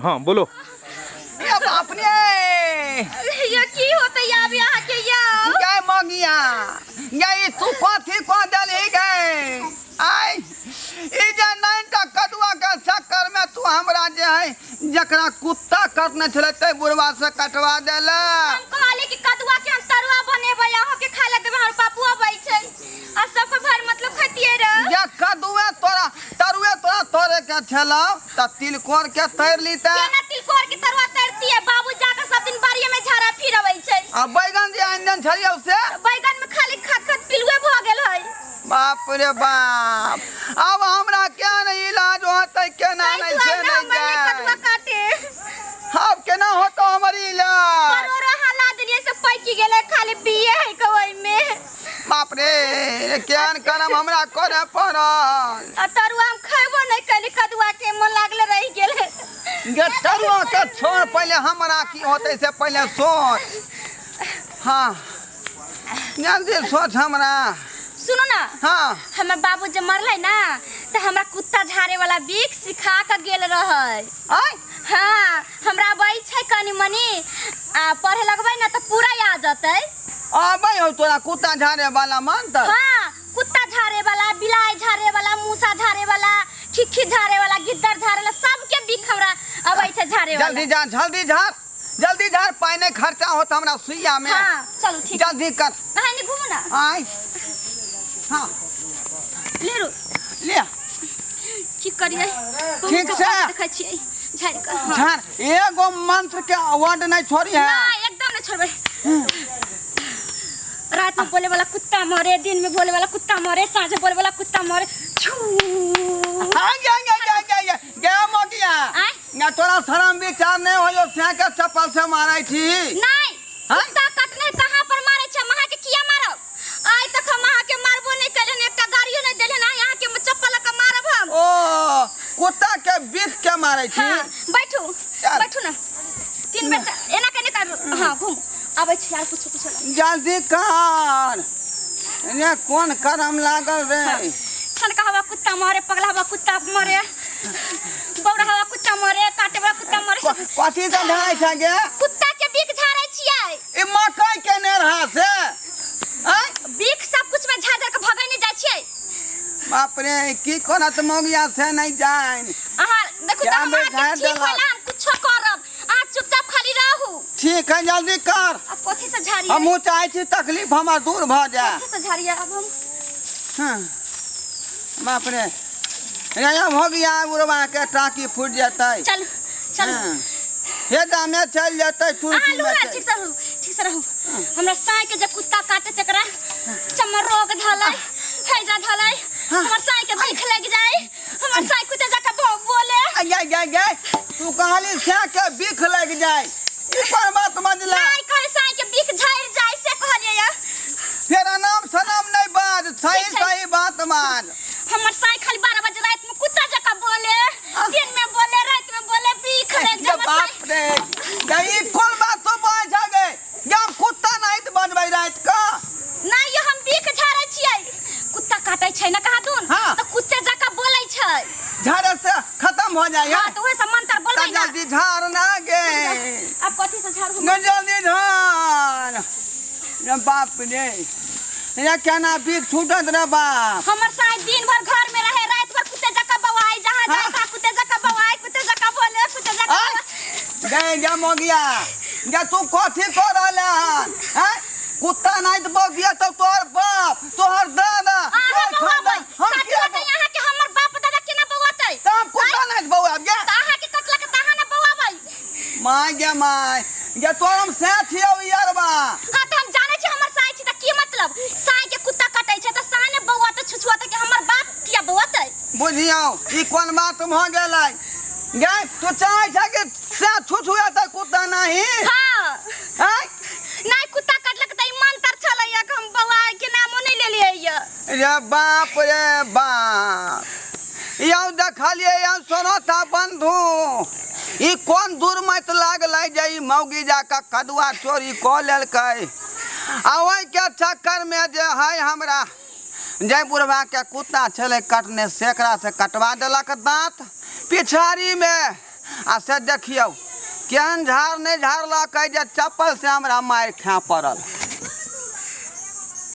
हाँ बोलो। ये बाप रे, ये की होते या अभी अहाँ के यौ? गए मगिया गए, तू कथी कह देली गए? आय ई जे नैनटा कदुआ के चक्कर में तू हमरा जे है जकरा कुत्ता कटने छलै तै बुढ़वा से कटवा देला। हम कहली कि कदुआ के हम तरुआ बनेबै, अहाँ के खाय लए देबै, हमर बापू अबै छै आ सबके भर मतलब खतियै रह। जे कदुए तोरा तरुए तोरा तोरे के छलौ त तिलकोर के तैर लीते। केना तिलकोर के तरुआ तरतियै? बाबू जाके सब दिन बाड़िए में झाड़ा फिरबै छै। आ बैगन जे आनि देने छलियौ से? बैगन में खाली खत खत पिलुए भऽ गेल है। बाप रे बाप, अब हमरा क्या नहीं इलाज होतै, केना ताहि नहीं से दुआरे नहीं हमर नहि कदुआ जाए काटे। अब केना होतो हमर इलाज? परोरो हला देलियै से पैकि गेलै, खाली बिये है के ओहिमे। बाप रे, केहन करम हमरा करे पड़ल। आ तरुआ हम खैबो नहि कैली, कदुआ के मन लागले रहि गेल। गे तरुआ के छोड़, पहिले हमरा की होतै से पहिले सोच। हाँ जल्दी सोच हमरा। सुनू ना। हाँ। हमर बाबू जे मरलै ना तऽ हमरा कुत्ता झाड़े वाला बीख सिखा के गेल रहै। आय? हाँ, हमरा अबै छै कनी मनी, आ पढ़े लगबै ना तऽ पूरा याद जेतै। आबै हो तोरा कुत्ता झाड़े वाला मंत्र? हाँ, कुत्ता झाड़े वाला, बिलाई झाड़े वाला, मूसा झाड़े वाला, खिखी झाड़े वाला, गिद्दर झाड़े वाला, सबके बीख हमरा अबै छै झाड़े वाला। जल्दी जा, जल्दी झाड़, जल्दी झाड़, पानि नहि खर्चा होत हमरा सुइया में। हाँ, चलू ठीक। जल्दी कर। अहाँ एने घुमू ना। आय। हाँ। ले रू। ले। की करियै? ठीक से। देखै छियै झाड़ि कऽ। हाँ। झाड़, एगो मंत्र के वर्ड नहीं छोड़ी है। ना, एकदम नहीं छोड़बै। रात में बोले वाला कुत्ता मरे, दिन में बोले वाला कुत्ता मरे, साँझ में बोले वाला कुत्ता मरे। छू। हाँ, गे, गे, गे, गे, गे, गे, मोगिया। आय? ना तोरा शरम विचार नहीं होयो, से के चप्पल से मारै छी। नहीं। हाँ? कुत्ता कटने कहाँ पर मारै छै? हम अहाँके किया मारब? आइ तक हम अहाँके मारबो नहि केलियन, एकटा गाड़ियो नहि देलियन, आइ अहाँके चप्पल लऽ कऽ मारब हम। ओ कुत्ता के बीख के मारै छी? हाँ, बैठू। चल। बैठू ना। तीन बेर एना के नहि कर। हाँ, घूम। आबै छी आर कुछो कुछो। जल्दी कर। ने कोन करम लागल रे? हाँ। सनका हवा कुत्ता मरे, पगला हवा कुत्ता मरे, बौरा हवा कुत्ता मरे, काटे वाला कुत्ता मरे। कथी से ढाई छै गे? कुत्ता के बीख झाड़ै छियै। ई मकई के ने रहा से? आँय? बीख सब कुछ में झाड़ झाड़ के भगै नहि जाइ छियै। बाप रे, की करत मौगिया से नहीं जान। अहाँ देखू तऽ क्या हम बेर अहाँके झाड़ि ठीक देलक? होला, हम कुछो करब, अहाँ चुपचाप खाली रहू। ठीक है, जल्दी कर। अब कथी से झाड़ियै? हमहूँ चाहै छी तकलीफ हमर दूर भऽ जाए। कथी से झाड़ियै अब हम? हाँ। बाप रे, रे हो गया, बुढ़वा के टाकी फूटि जेतै। चल चल। हाँ। हे दामे चलि जेतै अहाँ तुलसी लू में। ना, ठीक से रहू, ठीक से रहू। हमरा साँय के जे कुत्ता काटे तकरा चमर रोग धलै, हैजा धलै, हमर साँय के भीख लागि जाय, हमर साँय कुत्ते जाके बोले। आय, आय, आय, आय, तू कहली साँय के भीख लागि जाय, ई कोन बात बजला? नहीं कहली साँय के भीख झड़ि जाय से कहलियै या। फेर अनाम सनाम नहीं बाज, सही ठीक छै। सही बात बाज। हमर साँय खाली 12 बजे राति में कुत्ता जकाँ बोले, दिन में बोले, राति में बोले, भीख लागि जाय हमर बाप साँय। रे, गे, ई कोन बात तो बाज गे? गे, हम कुत्ता नहीं तऽ बजबै राति कऽ। नहीं यो, हम भीख झाड़ै छियै, कुत्ता काटै छै ना कहाँ दून, हाँ। तऽ कुत्ते जकाँ बोलै छै। झाड़े से खत्म हो जाए। हाँ, तऽ ओहे से मंत्र बोलबै ना। जल्दी झाड़ ना गे। अब कथी से झाड़ू? न जल्दी झाड़। रे बाप रे, रे केना बीख छूटत रे बाप। हमर साँय दिन भर घर में रहे, रात भर कुत्ते जकाँ बौआइ, जहाँ जाए हाँ। तहाँ कुत्ते जकाँ बौआइ, कुत्ते जकाँ बोले, कुत्ते जकाँ आय। बौआइ। गे, गे मोगिया, गे तू कथी कऽ रहले हन? हैं? कुत्ता नहीं तऽ बौगिया तऽ तोहर बाप, तोहर दादा, अहाँ तोहर बौआबै, खानदान, हम काटलक किया तऽ अहाँके हमर बाप दादा केना बौआतै? तऽ हम कुत्ता नहीं तऽ बौआब गे? तऽ अहाँके कटलक तऽ अहाँ ने बौआबै। My गे my, गे तोहर हम सैं छियौ यारबा। हाँ, तऽ हम जानै छी हमर साँय छी तऽ की मतलब? साँय के कुत्ता कटै छै तऽ साँय ने बौआतै छुछुआतै कि हमर बाप किया बौआतै? बुझियौ ई कोन बात भऽ गेलै गे? तू चाहै छै कि सैं छुछुएतै कुत्ता नहीं? हाँ। आँय? नहीं, कुत्ता कटलक तऽ ई मंत्र छलैया कि हम बौआ के नामो नहीं लेलियै या। रे बाप रे बाप, यौ देखलियै यौ सोनता बंधु, ई कोन दुर्मत लागलै जे ई मौगी जाकऽ कदुआ चोरी कऽ लेलकै, आ ओहिके चक्करमे जे है हमरा जै बुढ़बाके कुत्ता छलै कटने सेकरा से कटवा देलक दाँत पिछाड़ीमे। आ से देखियौ, केहन झाड़ नहि झाड़लकै जे चप्पल से हमरा मारि खाय पड़ल।